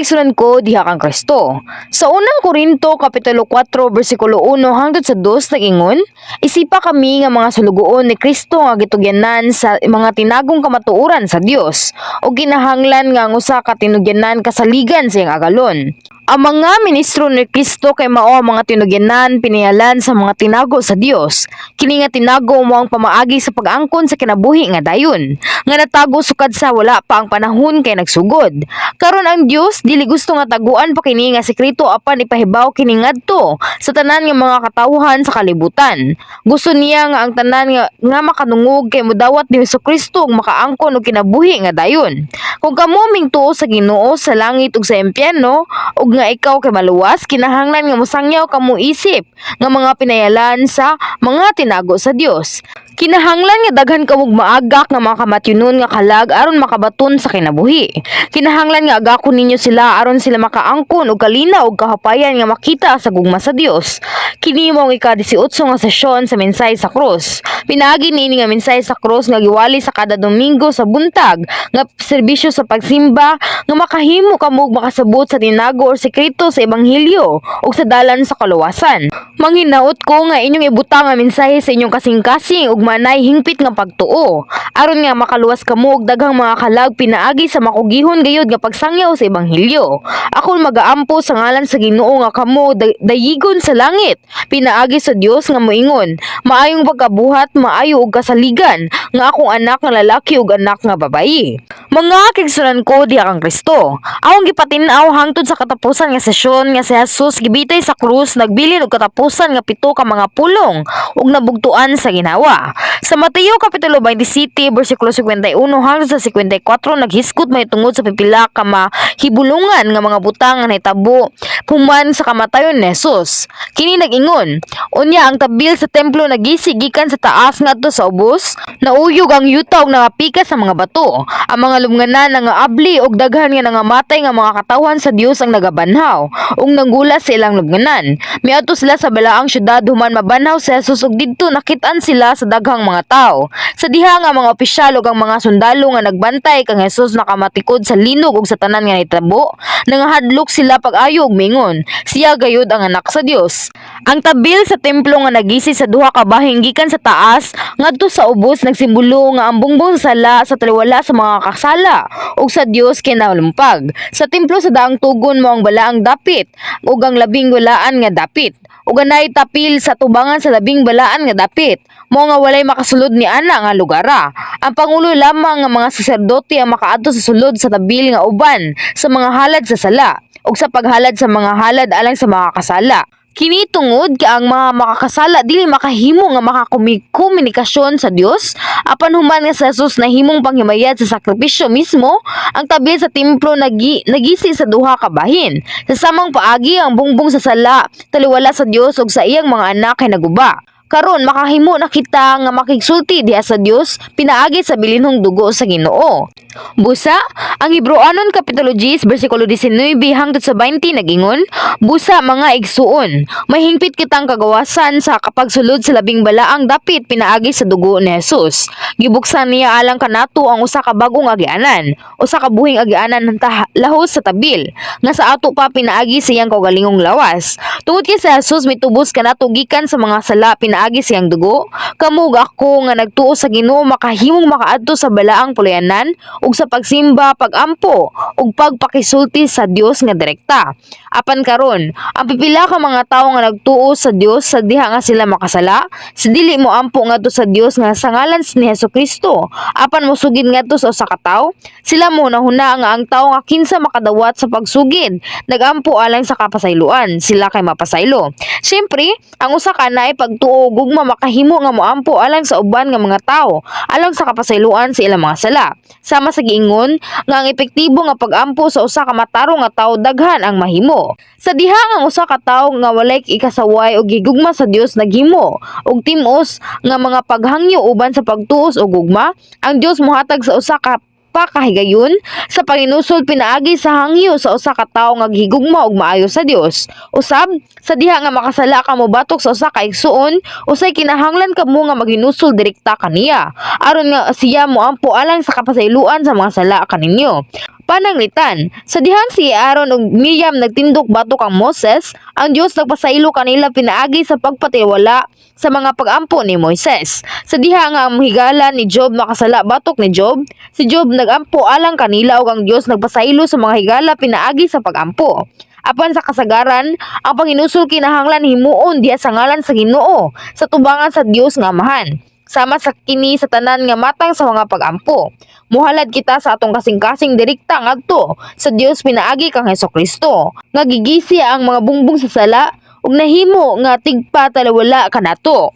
Kaigsuonan ko diha kang Kristo. Sa Unang Korinto kapitulo 4 bersikulo 1 hangtod sa 2 nag-ingon, "Isipa kami nga mga sulugoon ni Kristo nga gitugyanan sa mga tinagong kamatuoran sa Dios ug kinahanglan nga ang usa ka tinugyanan kasaligan sa iyang agalon." Ang mga ministro ni Kristo kay mao ang mga tinugyanan pinayalan sa mga tinago sa Dios. Kini nga tinago mao ang pamaagi sa pag-angkon sa kinabuhi nga dayon, nga natago sukad sa wala pa ang panahon kay nagsugod. Karon ang Dios dili gusto nga taguan pa kini nga sekreto apan ipahibaw kini ngadto sa tanan nga mga katawhan sa kalibutan. Gusto niya nga ang tanan nga makadungog kay modawat ni Hesukristo ug makaangkon og kinabuhi nga dayon. Kung kamo mingtuo sa Ginoo sa langit ug sa impyerno ug nga ikaw kay maluwas, kinahanglan nga mosangyaw kamo isip nga mga pinayalan sa mga tinago sa Dios. Kinahanglan nga daghan kamog maagak nga mga kamatyunon nga kalag aron makabaton sa kinabuhi. Kinahanglan nga agakon ninyo sila aron sila makaangkon og kalinaw ug kahapayan nga makita sa gugma sa Dios. Kini mao ang ika-18 nga sesyon sa mensahe sa krus. Pinaagi niini nga mensahe sa krus nga giwali sa kada Domingo sa buntag nga serbisyo sa pagsimba nga makahimo kamo og makasabot sa tinago or sekreto sa ebanghelyo ug sa dalan sa kaluwasan. Manghinaot ko nga inyong ibutang ang mensahe sa inyong kasing-kasing ug manay hingpit nga pagtuo aron nga makaluwas kamo og daghang mga kalag pinaagi sa makugihon gayud nga pagsangyaw sa ebanghelyo. Ako magaampo sa ngalan sa Ginoo nga kamo dayigon sa langit pinaagi sa Dios nga moingon, "Maayong pagkabuhat, maayo ug kasaligan nga akong anak nga lalaki ug anak nga babayi." Mga kaigsuonan ko diha kang Kristo. Akong gipatin-aw hangtod sa katapusan nga sesyon nga si Jesus gibitay sa krus nagbilin og katapusan nga pito ka mga pulong ug nabugtuan sa ginawa. Sa Mateo kapitulo 27 bersikulo 51 hangtod sa 54 naghisgot mahitungod sa pipila ka mahibulungan nga mga butang nga nahitabo human sa kamatayon ni Jesus. Kini nag-ingon, "Unya ang tabil sa templo nagisi gikan sa taas ngadto sa ubos, nauyog ang yuta ug nakapikas sa mga bato. Ang mga lubnganan nangaabli ug daghan nga nangamatay nga mga katawhan sa Dios ang nagabanhaw ug nanggulas sa ilang lubnganan. Miadto sila sa balaang syudad human mabanhaw si Jesus ug didto nakit-an sila sa daghang mga tawo. Sa diha nga mga opisyal ug ang mga sundalo nga nagbantay kang Jesus nakamatikod sa linog ug sa tanan nga nahitabo, nangahadlok sila pag-ayo ug mingon, 'Siya gayud ang anak sa Dios.'" Ang tabil sa templo nga nagisi sa duha ka bahin gikan sa taas ngadto sa ubos nagsimbolo nga ang bungbong sa sala sa taliwala sa mga kasala ug sa Dios kay nalumpag. Sa templo sa Daang Tugon mao ang balaang dapit ug ang labing balaan nga dapit. Ug anay tapil sa tubangan sa labing balaan nga dapit. Mao nga walay makasulod ni ana nga lugara. Ang pangulo lamang nga mga saserdote ang makaadto sa sulod sa tabil nga uban sa mga halad sa sala ug sa paghalad sa mga halad alang sa mga kasala. Kini tungod kay ang mga makakasala dili makahimo nga makakomunikasyon sa Dios apan human nga si Jesus nahimong panghimayad sa sakripisyo mismo, ang tabil sa templo nagisi sa duha ka bahin. Sa samang paagi, ang bungbong sa sala taliwala sa Dios ug sa iyang mga anak kay naguba. Karon makahimo na kita nga makigsulti diha sa Dios pinaagi sa bilinhong dugo sa Ginoo. Busa, ang Hebreoanon kapitulo 10 bersikulo 19 hangtod sa 20 nagingon, "Busa, mga igsuon, mahingpit kitang kagawasan sa kapagsulod sa labing balaang dapit pinaagi sa dugo ni Jesus. Gibuksan niya alang kanato ang usa ka bag-ong agianan, usa ka buhing agianan lahos sa tabil, nga sa ato pa pinaagi sa iyang kaugalingong lawas. Tungod kay si Jesus mitubos kanato gikan sa mga sala pinaagi sa iyang dugo, kamo ug ako nga nagtuo sa Ginoo makahimong makaadto sa balaang puluyanan ug sa pagsimba, pagampo ug pagpakisulti sa Dios nga direkta. Apan karon, ang pipila ka mga tawo nga nagtuo sa Dios sa diha nga sila makasala, sa dili mo ampo ngadto sa Dios nga sa ngalan ni Hesukristo, apan mosugid ngadto sa usa ka tawo, sila mo nahuna nga ang tawo nga kinsa makadawat sa pagsugid, nagampo alang sa kapasayloan, sila kay mapasaylo. Siyempre, ang usa ka naay pagtuo ug gugma makahimo nga moampo alang sa uban nga mga tawo, alang sa kapasayloan sa ilang mga sala. Sama sa giingon nga ang epektibo nga pagampo sa usa ka matarong nga tawo daghan ang mahimo. Sa diha nga ang usa ka tawo nga walay ikasaway og gigugma sa Dios naghimo og tim-os nga mga paghangyo uban sa pagtuos og gugma, ang Dios mohatag sa usa ka pakahigayon sa panginusol pinaagi sa hangyo sa usa ka tawo nga gihigugma og maayo sa Dios. Usab, sa diha nga makasala ka mobatok sa usa ka igsuon, usay kinahanglan kamo nga maghinusol direkta kaniya aron nga siya moampo alang sa kapasayloan sa mga sala kaninyo. Pananglitan, sa dihang si Aaron ug Miriam nagtindog batok kang Moses, ang Dios nagpasaylo kanila pinaagi sa pagpatiwala sa mga pag-ampo ni Moises. Sa diha nga ang higala ni Job makasala batok ni Job, si Job nagampo alang kanila ug ang Dios nagpasaylo sa mga higala pinaagi sa pagampo. Apan sa kasagaran, ang panghinusol kinahanglan himuon diha sa ngalan sa Ginoo sa tubangan sa Dios nga Amahan. Sama sa kini sa tanan nga matang sa mga pagampo. Muhalad kita sa atong kasing-kasing direkta ngadto sa Dios pinaagi kang Hesukristo, nga gigisi ang mga bungbong sa sala ug nahimo nga tigpatalawala kanato.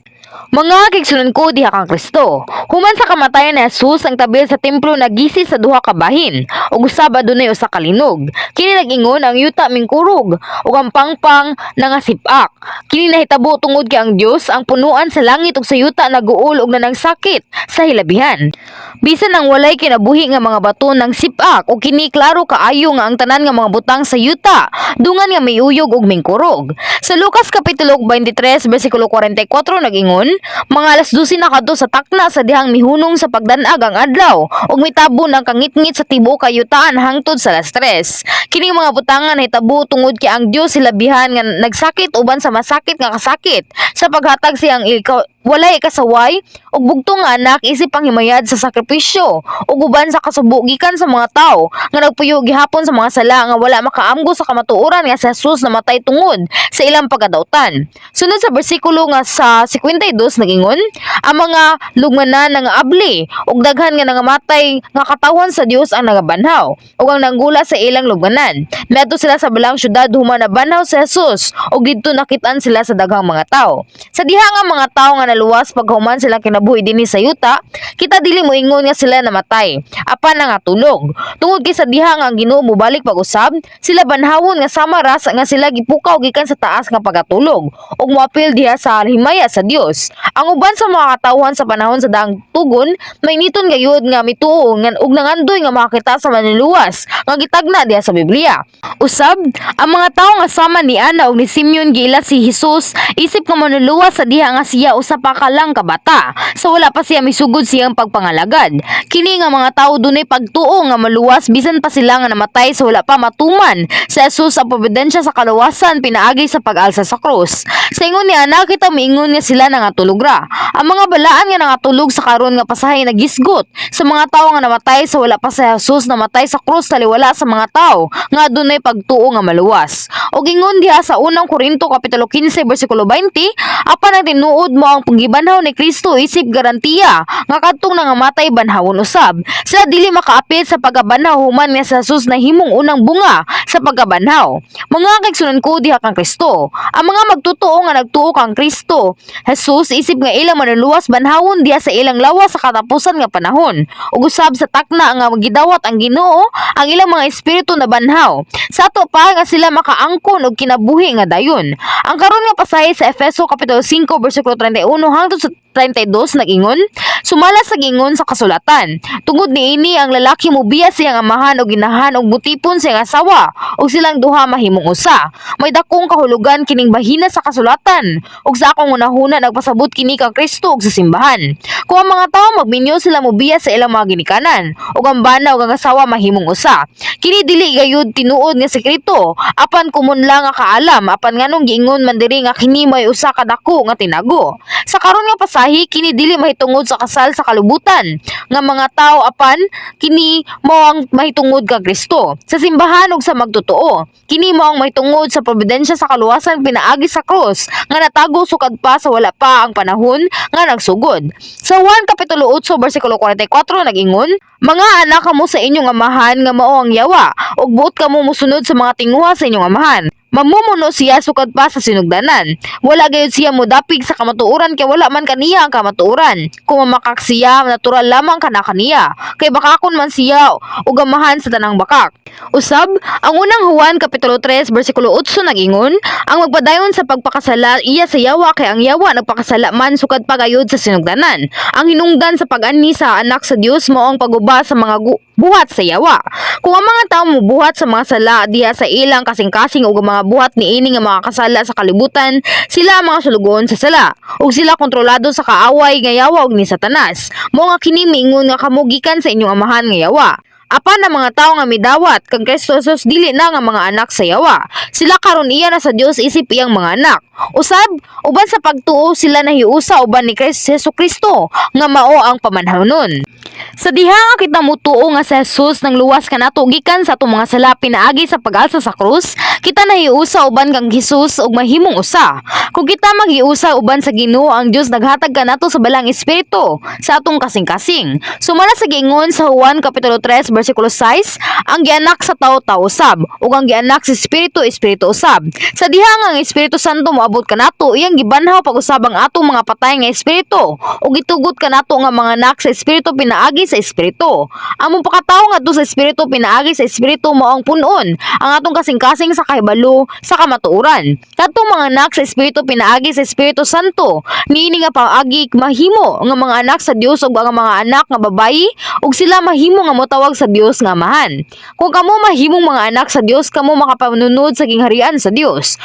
Mga kaigsuonan ko diha kang Kristo. Human sa kamatayan ni Jesus, ang tabil sa templo nagisi sa duha ka bahin ug usab adunay usa ka linog. Kini nag-ingon ang yuta mingkurog ug ang pangpang nangasipak. Kini nahitabo tungod kay ang Dios ang punuan sa langit ug sa yuta naguol ug nanagsakit sa hilabihan. Bisan ang walay kinabuhi nga mga bato nang sipak ug kini klaro kaayo nga ang tanan nga mga butang sa yuta dungan nga miuyog ug mingkurog. Sa Lucas kapitulo 23 bersikulo 44 nag-ingon, mga alas 12 na kadto sa takna sa dihang mihunong sa pagdanag ang adlaw ug mitabo ng kangitngit sa tibuok kayutaan hangtod sa alas 3. Kini mga butangan nahitabo tungod kay ang Dios hilabihan nga nagsakit uban sa masakit nga kasakit sa paghatag siyang walay kasaway ug bugtong nga anak isip panghimayad sa sakripisyo ug uban sa kasubo gikan sa mga tawo nga nagpuyo gihapon sa mga sala nga wala makaamgo sa kamatuoran nga si Jesus namatay tungod sa ilang pagkadautan. Sunod sa bersikulo nga sa 52 nagingon, ang mga lugmanan nga abli ug daghan nga nangamatay nga katawhan sa Dios ang nagabanhaw ug ang nanggula sa ilang lugmanan. Miadto sila sa balang syudad human nabanhaw si Jesus ug didto nakitaan sila sa daghang mga tawo. Sa diha nga mga tawo nga naluwas paghuman silang kinabuhi dinhi sa yuta, kita dili moingon nga sila namatay, apan nangatulog. Tungod kay sa diha nga ang Ginoo mobalik pag-usab, sila banhawon nga sama ra sa nga sila gipukaw gikan sa taas nga pagkatulog ug moapil diha sa himaya sa Dios. Ang uban sa mga katawhan sa panahon sa daang tugon, mainiton gayud nga mituo nga ug nangandoy nga makakita sa Manluluwas nga gitagna diha sa Biblia. Usab, ang mga tawo nga sama ni Ana ug ni Simeon giila si Jesus isip nga Manluluwas sa diha nga siya usa pa ka lang ka bata. Sa wala pa siya misugod siyang pagpangalagad. Kini nga mga tawo dunay pagtuo nga maluwas bisan pa sila nga namatay sa wala pa matuman sa Jesus ang providensya sa kaluwasan pinaagi sa pag-alsa sa krus. Sa ingon ni Ana, kita miingon nga sila nangatulog ra. Ang mga balaan nga nangatulog sa karon nga pasahe nagisgot sa mga tawo nga namatay sa wala pa si Jesus namatay sa krus taliwala sa mga tawo nga adunay pagtuo nga maluwas. Og ingon diha sa Unang Korinto kapitulo 15 bersikulo 20, apan ang tinuod mao ang paggibanhaw ni Kristo isip garantiya nga kadtong nangamatay banhawon usab. Sila dili makaapil sa pagkabanhaw human nga si Jesus nahimong unang bunga sa pagkabanhaw. Mga kaigsuonan ko diha kang Kristo. Ang mga magtotoo nga nagtuo kang Kristo Jesus isip nga ilang Manluluwas banhawon diha sa ilang lawas sa katapusan nga panahon. Ug usab sa takna nga gidawat ang Ginoo ang ilang mga espiritu na banhaw. Sa ato pa nga sila makaangkon og kinabuhi nga dayon. Ang karon nga pasahe sa Efeso kapitulo 5 bersikulo 31 hangtod sa 32 nag-ingon, sumala sa gingon sa kasulatan, tungod niini ang lalaki mobiya siyang amahan og inahan og mutipon siyang asawa ug silang duha mahimong usa. May dakong kahulugan kining bahina sa kasulatan ug sa akong hunahuna nagpasabot kini kang Kristo ug sa simbahan. Kung ang mga tawo magminyo, sila mobiya sa ilang mga ginikanan ug ang bana ug ang asawa mahimong usa. Kini dili gayud tinuod nga sekreto apan komon lang nga kaalam, apan nganong giingon man diri nga kini may usa ka dako nga tinago? Sa karon nga pasahe, kini dili mahitungod sa kasal sa kalibutan nga mga tawo, apan kini mao ang mahitungod kang Kristo sa simbahan ug sa magtotoo. Kini mao ang mahitungod sa providensya sa kaluwasan pinaagi sa krus nga natago sukad pa sa wala pa ang panahon nga nagsugod. Sa Juan kapitulo 8 bersikulo 44 nag-ingon, mga anak kamo sa inyong amahan nga mao ang yawa ug buot kamo mosunod sa mga tinguha sa inyong amahan. Mamumuno siya sukad pa sa sinugdanan. Wala gayud siya modapig sa kamatuoran kay wala man kaniya ang kamatuoran. Kung mamakak siya, natural lamang kana kaniya. Kay bakakon man siya ug amahan sa tanang bakak. Usab, ang Unang Juan kapitulo 3 bersikulo 8 nag-ingon, ang magpadayon sa pagpakasala iya sa yawa kay ang yawa nagpakasala man sukad pa gayud sa sinugdanan. Ang hinungdan sa pag-anhi sa Anak sa Dios mao ang pagguba sa mga buhat sa yawa. Kung ang mga tao mobuhat sa mga sala diha sa ilang kasing-kasing ug ang mga buhat niini nga mga kasala sa kalibutan, sila ang mga sulugoon sa sala. Ug sila kontrolado sa kaaway nga yawa ug ni Satanas. Mao nga kini miingon nga kamo gikan sa inyong amahan nga yawa. Apan ang mga tawo nga midawat kang Kristo Jesus dili na nga mga anak sa yawa. Sila karon iya na sa Dios isip iyang mga anak. Usab, uban sa pagtuo sila nahiusa uban ni Kristo Hesus Kristo nga mao ang pamanhanon. Sa diha nga kita mutuo nga si Jesus nang luwas kanato gikan sa atong mga sala pinaagi sa pag-alsa sa krus, kita nahiusa uban kang Jesus ug mahimong usa. Kung kita maghiusa uban sa Ginoo, ang Dios naghatag kanato sa Balaang Espiritu sa atong kasing-kasing. Sumala sa giingon sa Juan kapitulo 3 bersikulo 6, ang gianak sa tao, tao usab, ug ang gianak sa Espiritu, espiritu usab. Sa diha nga ang Espiritu Santo moabot kanato, iyang gibanhaw pag-usab ang atong mga patay nga espiritu ug gitugot kanato nga mga anak sa Espiritu pinaagi sa Espiritu. Ang mopakatawo ngadto sa Espiritu pinaagi sa Espiritu mao ang punon ang atong kasing-kasing sa kahibalo sa kamatuoran. Kadtong mga anak sa Espiritu pinaagi sa Espiritu Santo, niini nga paagi mahimo nga mga anak sa Dios ug ang mga anak nga babayi ug sila mahimo nga motawag sa Dios nga Amahan. Kung kamo mahimong mga anak sa Dios, kamo makapanunod sa gingharian sa Dios.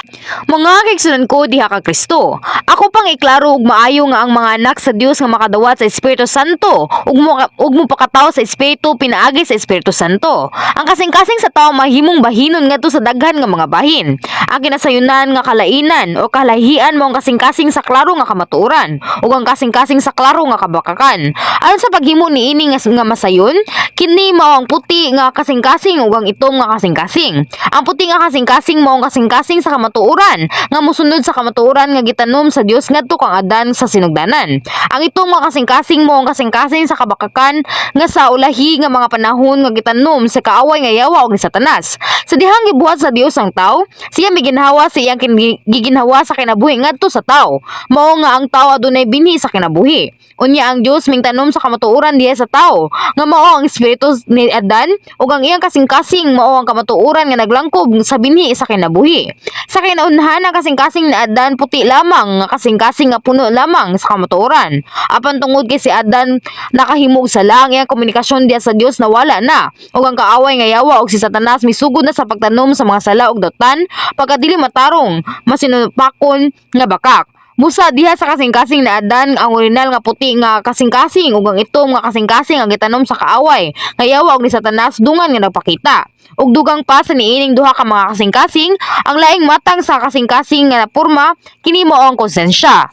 Mga kaigsuonan ko diha ka Kristo, ako pang iklaro og maayo nga ang mga anak sa Dios nga makadawat sa Espiritu Santo ug mopakatawo sa Espiritu pinaagi sa Espiritu Santo. Ang kasing-kasing sa tawo mahimong bahinon ngadto sa daghan nga mga bahin. Ang kinasayunan nga kalainan o kalahian mao ang kasing-kasing sa klaro nga kamatuoran ug ang kasing-kasing sa klaro nga kabakakan. Aron sa paghimo niini nga masayon, kini mao ang puti nga kasing-kasing ug ang itom nga kasing-kasing. Ang puti nga kasing-kasing mao ang kasing-kasing sa kamatuoran nga mosunod sa kamatuoran nga gitanom sa Dios ngadto kang Adan sa sinugdanan. Ang itom nga kasing-kasing mao ang kasing-kasing sa kabakakan nga sa ulahi nga mga panahon nga gitanom sa kaaway nga yawa og ni Satanas. Sa dihang gibuhat sa Dios ang tao, siya miginhawa sa iyang giginhawa sa kinabuhi ngadto sa tao. Mao nga ang tao adunay binhi sa kinabuhi. Unya ang Dios mingtanom sa kamatuoran diha sa tao nga mao ang espiritu ni Adan ug ang iyang kasing-kasing mao ang kamatuoran nga naglangkob sa binhi sa kinabuhi. Sa kinaunhan, ang kasing-kasing ni Adan puti lamang nga kasing-kasing nga puno lamang sa kamatuoran. Apan tungod kay si Adan nakahimog sala, ang iyang komunikasyon diha sa Dios nawala na ug ang kaaway nga yawa og si Satanas misugod na sa pagtanom sa mga sala ug dautan, pagkadili matarong, masinupakon nga bakak. Busa diha sa kasing-kasing ni Adan, ang original nga puti nga kasing-kasing ug ang itom nga kasing-kasing ang gitanom sa kaaway nga yawa og ni Satanas dungan nga nagpakita. Ug dugang pa sa niining duha ka mga kasing-kasing, ang laing matang sa kasing-kasing nga porma, kini mao ang konsensya.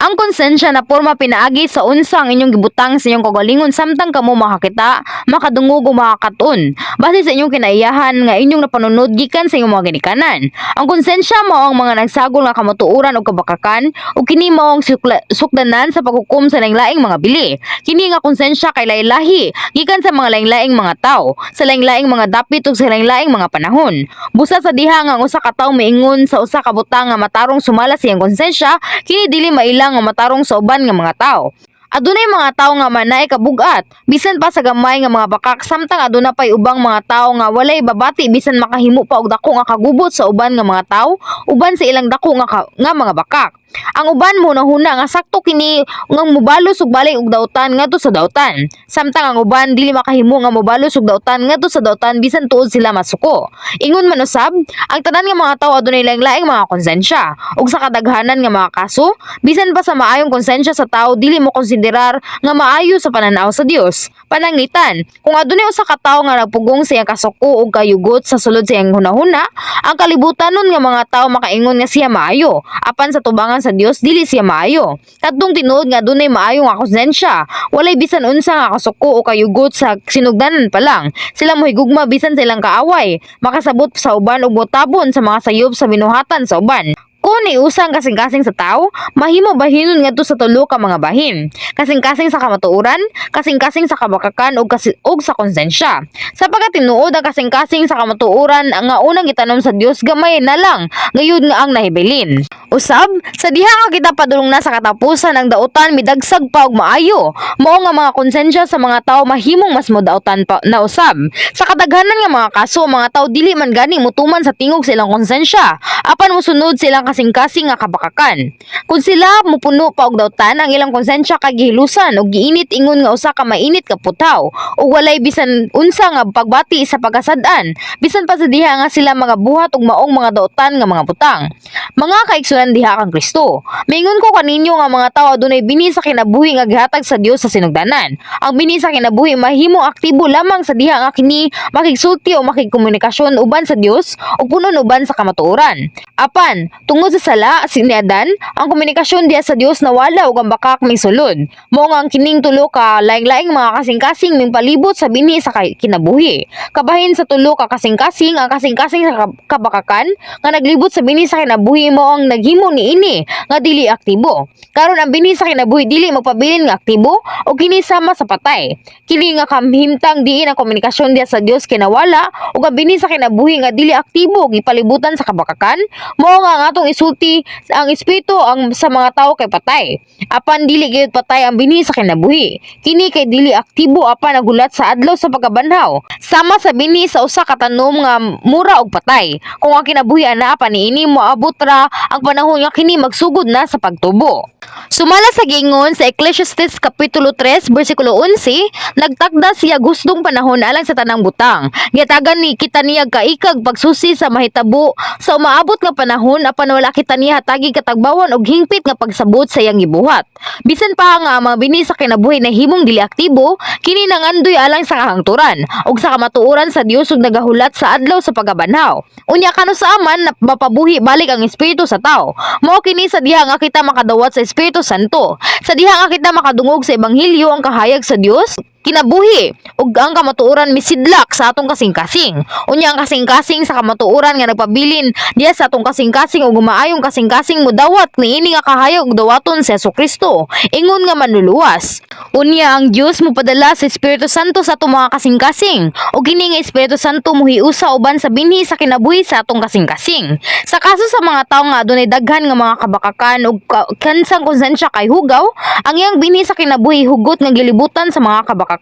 Ang konsensya na porma pinaagi sa unsa ang inyong gibutang sa inyong kaugalingon samtang kamo makakita, makadungog o makakaton, base sa inyong kinaiyahan nga inyong napanunod gikan sa inyong mga ginikanan. Ang konsensya mao ang mga nagsagol nga kamatuoran o kabakakan ug kini mao ang sukdanan sa paghukom sa laing-laing mga bili. Kini nga konsensya kay lahi-lahi gikan sa mga laing-laing mga tawo, sa laing-laing mga dapit ug sa laing-laing mga panahon. Busa sa diha nga ang usa ka tawo miingon sa usa ka butang nga matarong sumala sa iyang konsensya, kini dili maila nga matarong sa uban nga mga tawo. Adunay mga tawo nga manaay kabugat bisan pa sa gamay nga mga bakak, samtang aduna pay ubang mga tawo nga walay babati bisan makahimo pa og dako nga kagubot sa uban nga mga tawo uban sa ilang dako nga mga bakak. Ang uban mohunahuna nga sakto kini nga mobalos og balik og dautan ngadto sa dautan, samtang ang uban dili makahimo nga mobalos og dautan ngadto sa dautan bisan tuod sila masuko. Ingon man usab, ang tanan nga mga tawo adunay laing-laing mga konsensya ug sa kadaghanan nga mga kaso, bisan pa sa maayong konsensya sa tawo, dili mo konsiderar nga maayo sa pananaw sa Dios. Pananglitan, kung adunay usa ka tawo nga nagpugong sa iyang kasuko ug kayugot sa sulod sa iyang hunahuna, ang kalibutan nun nga mga tawo makaingon nga siya maayo, apan sa tubangan sa Dios dili siya maayo. Kadtong tinuod nga adunay maayo nga konsensya, walay bisan unsa nga kasuko o kayugot sa sinugdanan pa lang. Sila mohigugma bisan sa ilang kaaway, makasabot sa uban ug motabon sa mga sayop sa binuhatan sa uban. Kung iusa ang kasing-kasing sa tao, mahimo bahinon ngadto sa tulo ka mga bahin: kasing-kasing sa kamatuoran, kasing-kasing sa kabakakan ug sa konsensya. Sa pagkatinuod, ang kasing-kasing sa kamatuoran ang nga unang gitanom sa Dios gamay na lang gayud nga ang nahibilin. Usab, sa diha nga kita padulong na sa katapusan, ang dautan midagsag pa og maayo. Mao nga mga konsensya sa mga tao mahimong mas modautan pa na usab. Sa kadaghanan nga mga kaso, mga tao dili man gani mutuman sa tingog sa ilang konsensya, apan mosunod sa ilang kasing-kasing nga kabakakan. Kung sila mupuno pa og dautan, ang ilang konsensya kay gihilusan ug giinit ingon nga usa ka mainit ka putaw ug walay bisan unsa nga pagbati sa pagkasad-an, bisan pa sa diha nga sila mga buhat og maong mga dautan nga mga butang. Mga kaigsunan komunikasyonan diha kang Kristo. Mingon ko kaninyo nga mga tawo adunay binhi sa kinabuhi nga gihatag sa Dios sa sinugdanan. Ang binhi sa kinabuhi mahimong aktibo lamang sa diha nga kini makigsulti o makigkomunikasyon uban sa Dios ug punon uban sa kamatuoran. Apan, tungod sa sala si ni Adan, ang komunikasyon diha sa Dios nawala ug ang bakak may sulod. Mao nga ang kining tulo ka laing-laing mga kasing-kasing ming palibot sa binhi sa kinabuhi. Kabahin sa tulo ka kasing-kasing, ang kasing-kasing sa kabakakan nga naglibot sa binhi sa kinabuhi mao ang naghimo niini nga dili aktibo. Karon, ang binhi sa kinabuhi dili magpabilin nga aktibo o kini sama sa patay. Kini nga kamhimtang diin ang komunikasyon diha sa Dios kinawala ug ang binhi sa kinabuhi nga dili aktibo gipalibutan sa kabakakan, mao nga ang atong isulti, ang espiritu ang sa mga tawo kay patay. Apan dili gayud patay ang binhi sa kinabuhi. Kini kay dili aktibo apan nagulat sa adlaw sa pagkabanhaw. Sama sa binhi sa usa ka tanom nga mura og patay. Kung ang kinabuhi ana pa niini, moabot ra ang panahon nga kini magsugod na sa pagtubo. Sumala sa giingon sa Ecclesiastes kapitulo 3 bersikulo 11, nagtakda siya gustong panahon alang sa tanang butang. Gihatagan ni kita niya kaikag pagsusi sa mahitabo sa umaabot nga panahon, apan wala kita niya hatagi katagbawan og hingpit nga pagsabot sa iyang gibuhat. Bisan pa nga ang mga binhi sa kinabuhi na himong dili aktibo, kini nangandoy alang sa kahangturan ug sa kamatuoran sa Dios ug nagahulat sa adlaw sa pagabanhaw. Unya kanusa man na mapabuhi balik ang espiritu sa tao. Mao kini sa diha nga kita makadawat sa Espiritu Santo. Sa diha nga kita makadungog sa ebanghelyo, ang kahayag sa Dios kinabuhi ug ang kamatuoran misidlak sa atong kasing-kasing. Unya ang kasing-kasing sa kamatuoran nga nagpabilin diha sa atong kasing-kasing ug maayong kasing-kasing mudawat niini nga kahayag ug dawaton si Kristo ingon nga manluluwas. Unya ang Dios mopadala sa Espiritu Santo sa atong mga kasing-kasing ug kini nga Espiritu Santo muhiusa uban sa binhi sa kinabuhi sa atong kasing-kasing. Sa kaso sa mga tawo nga adunay daghan nga mga kabakakan ug kansang konsensya kay hugaw, ang iyang binhi sa kinabuhi hugot nga gilibutan sa mga kabakakan.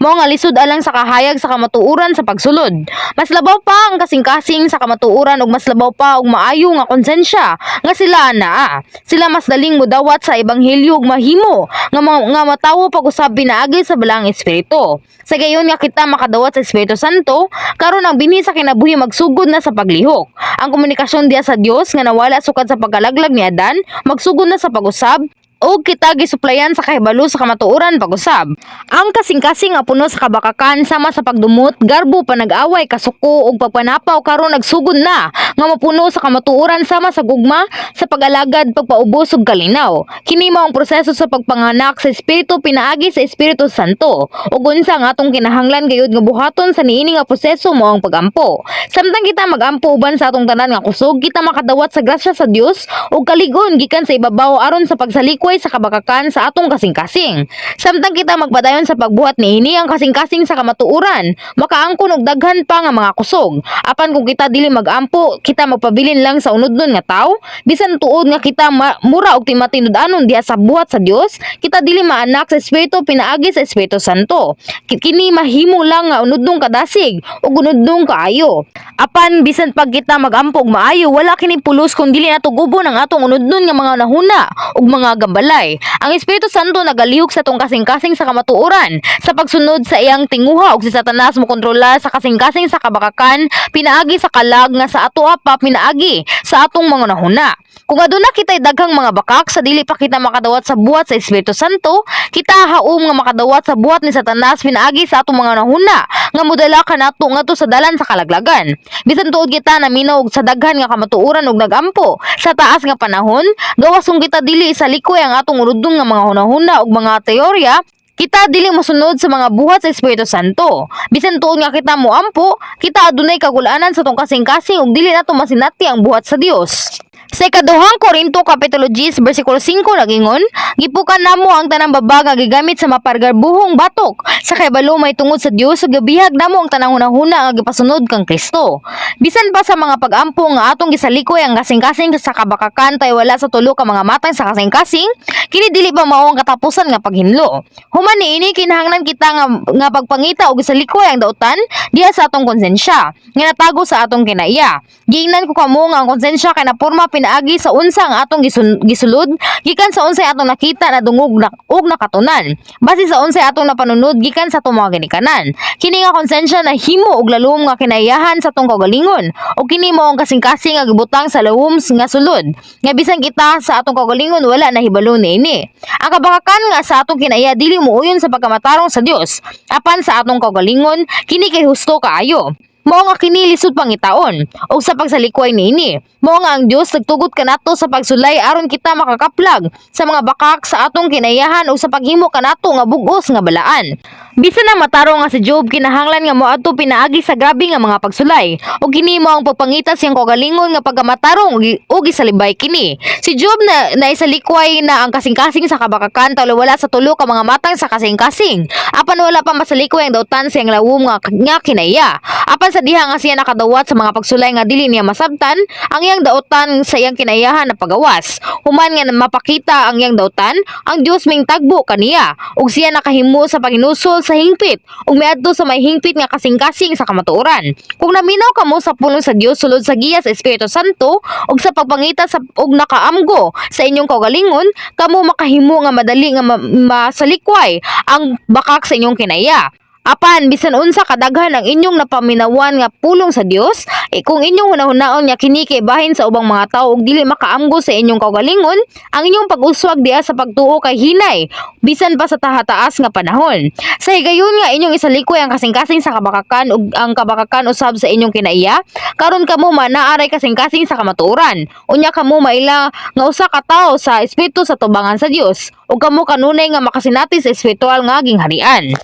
Mao nga lisod alang sa kahayag sa kamatuoran sa pagsulod. Mas labaw pa ang kasing-kasing sa kamatuoran ug mas labaw pa og maayo nga konsensya nga sila naa. Sila mas daling mudawat sa ebanghelyo ug mahimo nga nga matawo pag-usab pinaagi sa Balaang Espiritu. Sa gayon nga kita makadawat sa Espiritu Santo, karon ang binhi sa kinabuhi magsugod na sa paglihok. Ang komunikasyon diha sa Dios nga nawala sukad sa pagkalaglag ni Adan, magsugod na sa pag-usab o kita gisuplayan sa kahibalo sa kamatuoran pag-usab. Ang kasing-kasing nga puno sa kabakakan sama sa pagdumot, garbo, panag-away, kasuko ug pagpanapaw karon nagsugod na nga mapuno sa kamatuoran sama sa gugma, sa pag-alagad, pagpaubos ug kalinaw. Kini mao ang proseso sa pagpanganak sa espiritu pinaagi sa Espiritu Santo. Ug unsa ang atong kinahanglan gayud nga buhaton sa niini nga proseso mao ang pagampo. Samtang kita magampo uban sa atong tanan nga kusog, kita makadawat sa grasya sa Dios ug kaligon gikan sa ibabaw aron sa pagsalikway sa kabakakan sa atong kasing-kasing. Samtang kita magpadayon sa pagbuhat niini, ang kasing-kasing sa kamatuoran makaangkon og daghan pa nga mga kusog. Apan kung kita dili magampo, kita magpabilin lang sa unodnon nga tawo, bisan tuod nga kita mura og timatinud-anon diha sa buhat sa Dios, kita dili maanak sa espiritu pinaagi sa Espiritu Santo. Kini mahimo lang nga unodnong kadasig ug unodnong kaayo. Apan bisan pag kita magampo og maayo, wala kini pulos kung dili nato gubon ang atong unodnon nga mga nahuna ug mga gambalay. Ang Espiritu Santo nagalihok sa atong kasing-kasing sa kamatuoran sa pagsunod sa iyang tinguha ug si Satanas mokontrola sa kasing-kasing sa kabakakan pinaagi sa kalag nga sa ato pa pinaagi sa atong mga nahuna. Kung aduna kita'y daghang mga bakak sa dili pa kita makadawat sa buhat sa Espiritu Santo, kita haom nga makadawat sa buhat ni Satanas pinaagi sa atong mga nahuna nga modala kanato ngadto sa dalan sa kalaglagan. Bisan tuod kita naminaw og sa daghan nga kamatuoran ug nagampo sa taas nga panahon, gawas kung kita dili isalikoy ang atong unodnong nga mga hunahuna ug mga teorya, kita dili mosunod sa mga buhat sa Espiritu Santo. Bisan tuod nga kita moampo, kita adunay kagulanan sa atong kasing-kasing ug dili nato masinati ang buhat sa Dios. Sa ikaduhang Korinto kapitulo 10 bersikulo 5 nagingon, "Gipukan namo ang tanang babag nga gigamit sa mapargarbuhong batok sa kahibalo may tungod sa Dios ug gibihag namo ang tanang hunahuna nga gipasunod kang Kristo." Bisan pa sa mga pag-ampo nga atong gisalikoy ang kasing-kasing sa kabakakan tay wala sa tulo ka mga matang sa kasing-kasing, kini dili pa mao ang katapusan nga paghinlo. Human niini, kinahanglan kita nga pagpangita og gisalikoy ang dautan diha sa atong konsensya nga natago sa atong kinaiya. Giingnan ko kamo nga ang konsensya kay naporma pinaagi pinaagi sa unsa ang atong gisulod gikan sa unsay atong nakita, nadungog na, ug nakatunan, base sa unsay atong napanunod gikan sa atong mga ginikanan. Kini nga konsensya nahimo og lalom nga kinaiyahan sa atong kaugalingon, ug kini mao ang kasing-kasing nga gibutang sa lawom nga sulod nga bisan kita sa atong kaugalingon wala nahibalo niini. Ang kabakakan nga sa atong kinaiya dili muuyon sa pagkamatarong sa Dios, apan sa atong kaugalingon kini kay husto kaayo. Mao nga kini lisod pangitaon ug sa pagsalikway niini. Mao nga ang Dios nagtugot kanato sa pagsulay aron kita makakaplag sa mga bakak sa atong kinaiyahan ug sa paghimo kanato nga bug-os nga balaan. Bisan ang matarong nga si Job kinahanglan nga moadto pinaagi sa grabe nga mga pagsulay, ug kini mao ang pagpangita siyang kaugalingon nga pagkamatarong ug isalibay kini. Si Job na naisalikway na ang kasing-kasing sa kabakakan taliwala sa tulo ka mga matang sa kasing-kasing. Apan wala pa masalikway ang dautan sa iyang lawom nga kinaiya. Apan sa diha nga siya nakadawat sa mga pagsulay nga dili niya masabtan, ang iyang dautan sa iyang kinaiyahan na pagawas. Human nga mapakita ang iyang dautan, ang Dios mingtagbo kaniya ug siya nakahimo sa paghinusol sa hingpit ug miadto sa may hingpit nga kasing-kasing sa kamatuoran. Kung naminaw kamo sa pulong sa Dios sulod sa giya sa Espiritu Santo ug sa pagpangita sa ug nakaamgo sa inyong kaugalingon, kamo makahimo nga madali nga masalikway ang bakak sa inyong kinaiya. Apan bisan unsa kadaghan ang inyong napaminawan nga pulong sa Dios, eh, kung inyong hunahunaon nga kini kay bahin sa ubang mga tawo ug dili makaamgo sa inyong kaugalingon, ang inyong pag-uswag diha sa pagtuo kay hinay bisan pa sa tahataas nga panahon. Sa higayon nga inyong isalikway ang kasing-kasing sa kabakakan ug ang kabakakan usab sa inyong kinaiya, karon kamo manaaray kasing-kasing sa kamatuoran. Unya kamo maila nga usa ka tawo sa espiritu sa tubangan sa Dios, ug kamo kanunay nga makasinati sa espiritual nga gingharian.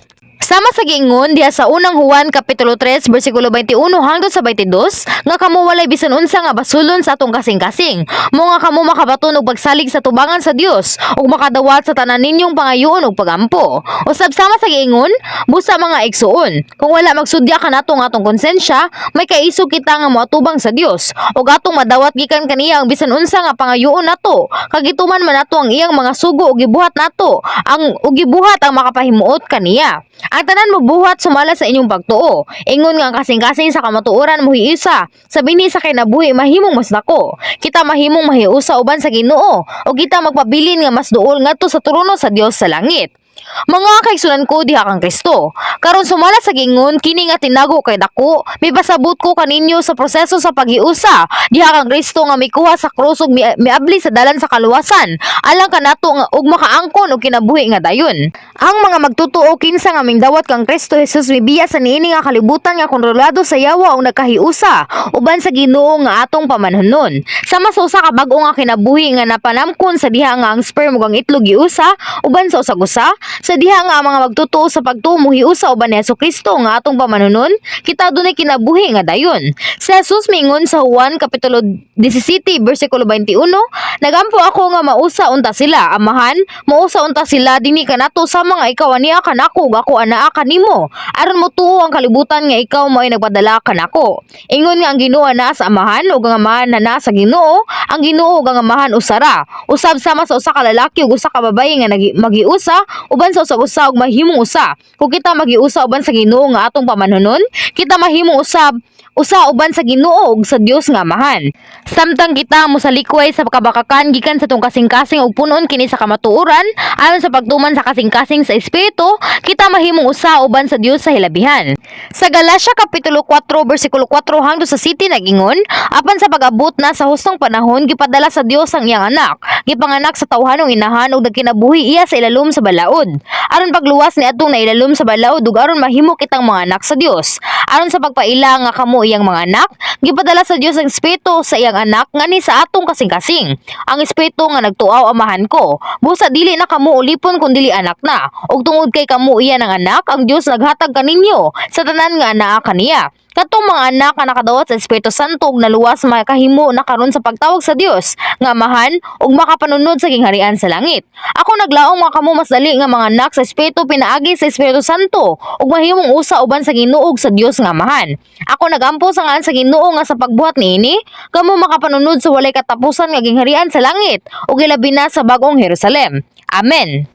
Sama sa giingon diha sa Unang Juan kapitulo 3 bersikulo 21 hangtod sa 22 nga kamo walay bisan unsa nga basulon sa atong kasing-kasing. Mao nga kamo makabaton og pagsalig sa tubangan sa Dios ug makadawat sa tanan ninyong pangayoon ug pagampo. Usab sama sa giingon, busa, mga igsuon, kung wala magsudya kanato nga atong konsensya, may kaisog kita nga moatubang sa Dios ug atong madawat gikan kaniya ang bisan unsa nga pangayoon nato. Kag gituman man nato ang iyang mga sugo ug gibuhat nato ang ug gibuhat ang makapahimuot kaniya. Ang tanan mobuhat sumala sa inyong pagtuo. Ingon nga ang kasing-kasing sa kamatuoran mohiusa sa binhi sa kinabuhi mahimong mas dako. Kita mahimong mahiusa uban sa Ginoo o kita magpabilin nga mas duol ngadto sa trono sa Dios sa langit. Mga kaigsunan ko diha kang Kristo, karon sumala sa gingon kini nga tinago kay dako, mipasabot ko kaninyo sa proseso sa paghiusa diha kang Kristo nga mikuha sa krus ug miabli sa dalan sa kaluwasan alang kanato nga ug makaangkon og kinabuhi nga dayon. Ang mga magtutuo kinsa nga mingdawat kang Kristo Jesus mibiya sa niini nga kalibutan nga kontrolado sa yawa og nagkahiusa uban sa Ginoo nga atong pamanhonon. Sama sa usa ka bag-o nga kinabuhi nga napanamkon sa diha nga ang sperm ug ang itlog giusa uban sa usag-usa, sa diha nga ang mga magtutuo sa pagtuo mohiusa uban ni Kristo nga atong pamanhonon, kita dunay kinabuhi nga dayon. Si Jesus mingon sa Juan kapitulo 17 bersikulo 21, "Nagampo ako nga mausa unta sila, Amahan, mausa unta sila dinhi kanato sa mga ikaw aniya kanako ug ako anaa kanimo, aron motuo ang kalibutan nga ikaw mao'y nagpadala kanako." Ingon nga ang Ginoo naa sa Amahan ug ang Amahan na naa sa Ginoo, ang Ginoo ug ang Amahan usara. Usab sama sa usa ka lalaki ug usa ka babaye nga magiusa uban sa usag-usa ug mahimong usa. Kung kita magiusa uban sa Ginoo nga atong pamanhonon, kita mahimong usab usa uban sa Ginoo ug sa Dios nga Amahan. Samtang kita mosalikway sa kabakakan gikan sa atong kasing-kasing ug punon kini sa kamatuoran ayon sa pagtuman sa kasing-kasing sa espiritu, kita mahimong usa uban sa Dios sa hilabihan. Sa Galatia kapitulo 4 bersikulo 4 hangtod sa 7 nagingon, "Apan sa pag-abot na sa hustong panahon, gipadala sa Dios ang iyang anak. Gipanganak sa tawhanong inahan ug nagkinabuhi iya sa ilalom sa balaod. Aron pagluwas ni atong nailalom sa balaod ug aron mahimo kitang mga anak sa Dios. Aron sa pagpaila nga kamo iyang mga anak, gipadala sa Dios ang Espiritu sa iyang anak ngani sa atong kasing-kasing. Ang Espiritu nga nagtuaw, 'Amahan ko.' Busa dili na kamo ulipon kun dili anak na. Ug tungod kay kamo iya ng anak, ang Dios naghatag kaninyo sa tanan nga anaa kaniya." Katong mga anak nga nakadawat sa Espiritu Santo ug naluwas makahimo na karon sa pagtawag sa Dios nga Amahan ug makapanunod sa gingharian sa langit. Ako naglaom nga kamo mas dali nga mga anak sa Espiritu pinaagi sa Espiritu Santo ug mahimong usa uban sa Ginoo ug sa Dios nga Amahan. Ako nagampo sa ngalan sa Ginoo nga sa pagbuhat niini kamo makapanunod sa walay katapusan nga gingharian sa langit ug ilabi na sa bagong Jerusalem. Amen.